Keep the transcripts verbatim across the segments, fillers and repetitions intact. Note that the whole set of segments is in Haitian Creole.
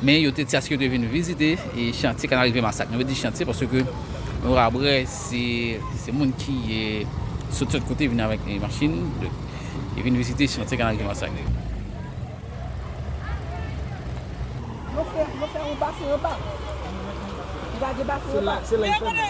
Men yo te di aske yo te vin vizite e chantye Kanal Rivyè Masak. Nou di chantye paske nou ka wè se, se moun ki e, sot lòt kote vin avèk e, machin, e vin vizite chantye Kanal Rivyè Masak. Yo fè, yo fè yon basen anba. Yo lage basen anba. Se la, se la,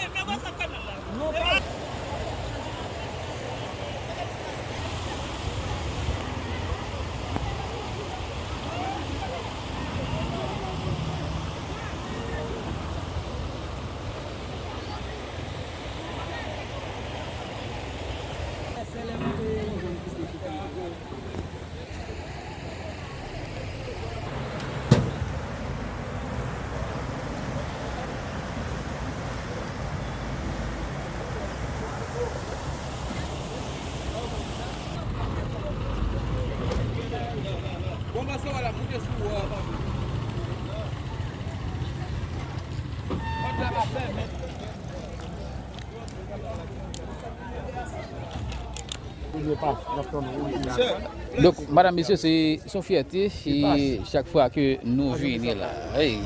Donk, madanm, mesye, se, se yon fyète, e chak fwa ke nou vini la, hey,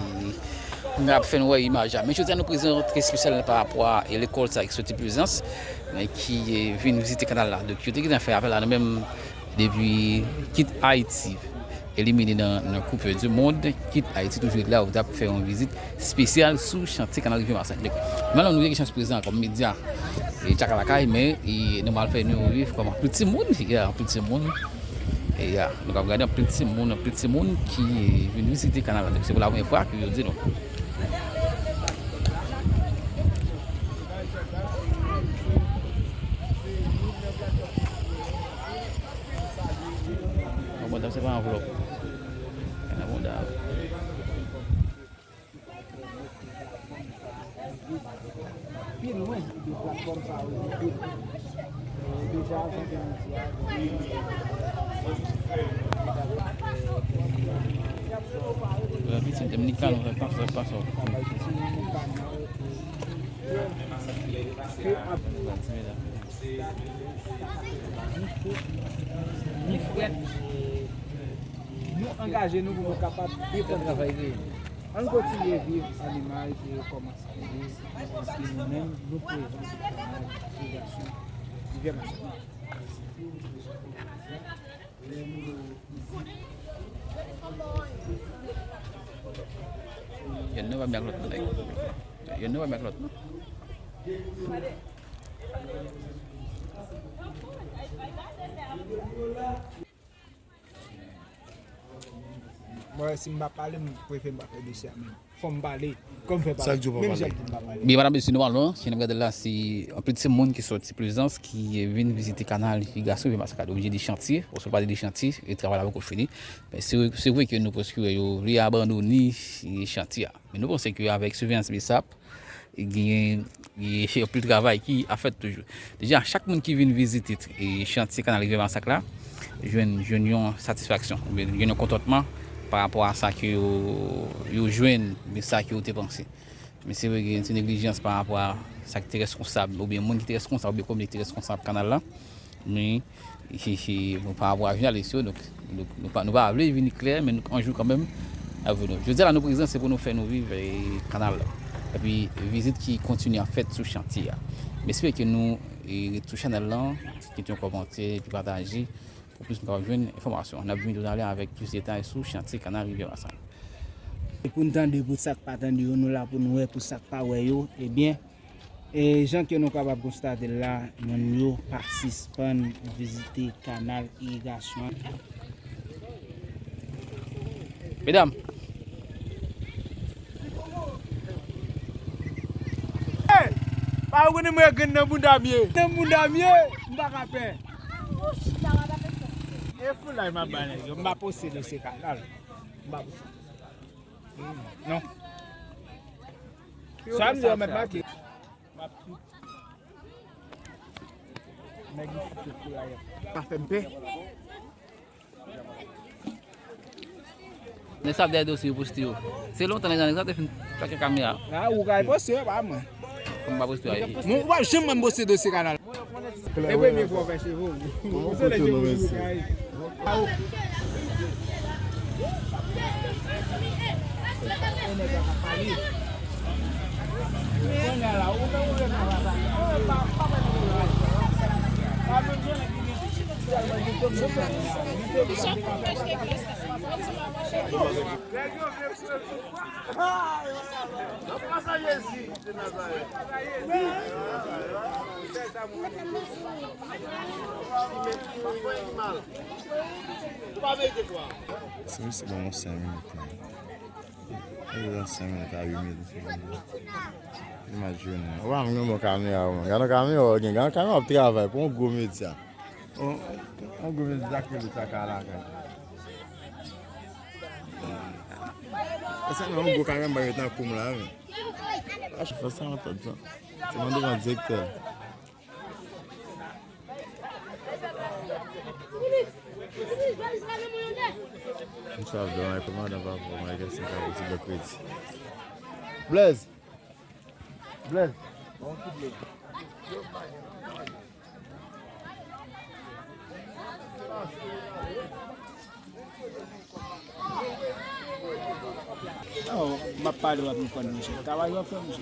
n ap fè n wè imaj la. Men jodi a, nou prezan trè espesyal pa rapò a, e, lekòl sa ki soti Plezans, men ki, e, vin vizite kanal la. Donk, yo te gentan fè apèl la, nou menm, depi kit Ayiti elimine nan, nan Coupe du Monde, kit Ayiti toujou la, ou t ap fè yon vizit espesyal sou chantye Kanal Rivyè Masak. Donk, malè nou gen chans prezan kòm medya, e, Tchaka Lakay, men, e, nou pral fè nou viv kòm anpil timoun, ya, anpil timoun, e, ya, nou ka gade anpil timoun, anpil timoun ki, e, vin vizite kanal la. Donk, se pou la premyè fwa ke yo di nou. Bon, bon, se pa anvlòp. Ann abonda. Pi lwen de platfòm sa yo, deja, jan ke nou di a, Pitit Dominikano, fè pa, fè pa sa. Ni frèt, nou angaje nou pou nou kapab defann travay peyi nou. Ann kontinye viv an imaj e kòman sa ye, paske nou menm, nou prezan sou kanal Rivyè Masak. Youn nan pa byen ak lòt, non, nèg. Youn nan pa byen ak lòt, non. Mwen, si m pa pale, m prefere m pa fè dosye a menm. Fò m pale. Kòm fè pale. Sa k di w pa pale? Menm jan pou m pa pale. Byen, madanm, mesye, nòmalman, si n ap gade la, se anpil timoun ki soti Plezans, ki vin vizite kanal Rivyè Masak, oblije di chantye, paske w pale de chantye, e travay la poko fini. Men se, se vre ke nou prèske wè yo vle abandone chantye a. Men nou panse ke avèk siveyans BSAP, genyen, genyen anpil travay ki ap fèt toujou. Deja, chak moun ki vin vizite, e, chantye kanal Rivyè Masak la, jwenn, jwenn yon satisfaksyon, oubyen jwenn yon kontantman pa rapò a sa ke yo, yo jwenn, oubyen sa ke yo te panse. Men se vre gen ti neglijans pa rapò a sa ki te reskonsab, oubyen moun ki te reskonsab, oubyen komite ki te reskonsab kanal la. Men, nou pa vwa jounalis yo, donk, donk nou pa, nou pa vle vini klè, men nou, yon jou kanmenm, n ap vini. Jodi a la, nou prezan, se pou nou fè nou viv, e, kanal la. Epi, vizit ki kontinye ap fèt sou chantye a. M espere ke nou, e, ret sou chanèl lan, kite yon kòmantè, epi pataje, pou plis moun kapab jwenn enfòmasyon. N ap vini toutalè avèk plis detay sou chantye kanal Rivyè Masak. E pou n tande pou sa k pa tande yo, nou la pou n wè pou sa k pa wè yo, ebyen, E jan ke nou kapab konstate l la, moun yo pa sispann vizite kanal irigasyon an. Medam. Hey! Pa ou konnen mwen grenn nan bounda m ye. Nan bounda m ye, m pa ka pè. E foulay m ap ba nèg yo, m pa posede se kanal. M pa posede. Non. Sa m di yo mèt make. M ap tout. Nèg isit yo kou la yè. Pa fè m pè. Nèg sa ap dèyè dosye yo poste yo. Se lontan nèg sa te fin plake kamera. A, ou ka poste yo, pa mwen. Kòm m pa poste yo. Mwen, ou pa janm wè m poste dosye kanal. E premye fwa w fè cheve w. Ou se nèg yo pou kay. Awo. Si misye ban mwen senk minit, man. Mwen gen senk minit a uit minit. Imajine. Wa, mwen gen yon bon kamera, man. Gade yon kamera, w gen. Gade yon kamera w ap travay pou yon gwo medya. Yon, yon gwo medya ki rele Tchaka Lakay. E sa, yon gwo kamera m bay met nan kou m la, men. A, fè sa, yon tòt, sa. Se mande yon direktè. Misye ap dòmi ak komandan pa pou Michael Saint-Apotre ti bò kredi. Blaise! Blaise! Oh, m ap pale, w ap konprann, monchè. Travay w ap fè, monchè.